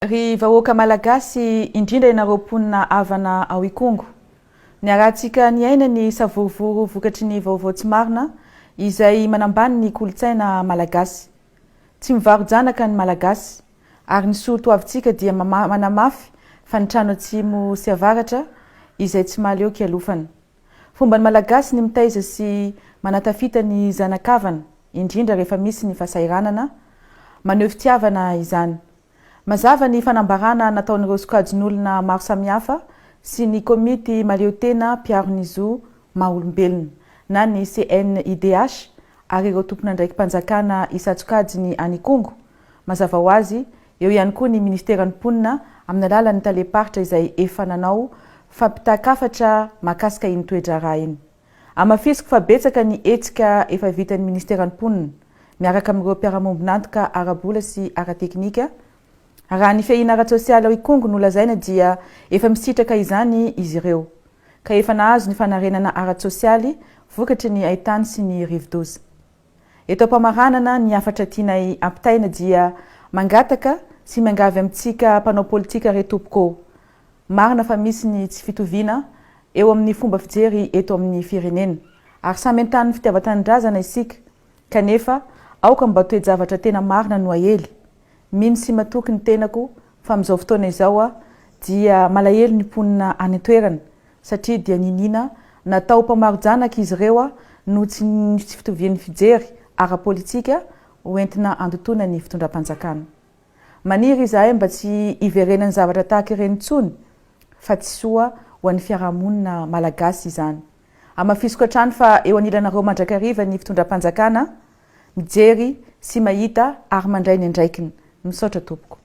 Ry vahoaka Malagasy, indrindra ianareo mponina havana ao Ikongo. Niarahantsika niaina ny savorovoro vokatry ny vaovao tsy marina izay manambany ny kolontsaina Malagasy. Tsy mivaro-janaka ny Malagasy, ary ny soa toavintsika dia manamafy fa ny trano atsimo sy avaratra izay tsy mahaleo kialofana. Fomban'ny Malagasy ny mitaiza sy manatafita ny zana-kavana, indrindra rehefa misy ny fahasahiranana, maneho fitiavana izany. Mazava ny fanambarana nataon'ireo sokajin'olona maro samihafa sy ny komity mahaleotena mpiaro ny zo maha olombelona na ny CNIDH ary ireo tompon'andraiki-panjakana isan-tsokajiny any Ikongo. Mazava ho azy, eo ihany koa ny ministeran'ny mponina amin'ny alalan'ny talem-paritra izay efa nanao fampitan-kafatra mahakasika iny toe-draharaha iny. Hamafisiko fa betsaka ny hetsika efa vitan'ny Ministeran'ny Mponina, miaraka amin'ireo mpiara-mombon'antoka ara-bola sy ara-teknika. Raha ny fiahiana ara-tsosialy ao Ikongo no lazaina dia efa misitraka izany izy ireo, ka efa nahazo ny fanarenana ara-tsosialy vokatry ny haitany sy ny rivodoza. Eto am-pamaranana ny hafatra tianay ampitaina dia mangataka sy miangavy amintsika mpanao politika re tompoko ô! Marina fa misy ny tsy fitoviana eo amin'ny fomba fijery eto amin'ny firenena ary samy entanin'ny fitiavan-tanindrazana isika kanefa aoka mba toe-javatra tena marina no aely. Mino sy matoky ny tenako fa amin'izao fotoana izao aho dia malahelo ny mponina any an-toerana satria dia niniana natao mpamaro-janaka izy ireo noho tsy ny tsy fitovian'ny fijery ara-politika ho entina handotoana ny fitondram-panjakana. Maniry izahay mba tsy hiverenan'ny zavatra tahaka ireny intsony fa tsy soa ho an'ny fiarahamonina malagasy izany. Hamafisiko hatrany fa eo anilanareo mandrakariva ny fitondram-panjakana, mijery sy mahita ary mandray ny andraikiny. Misaotra tompoko.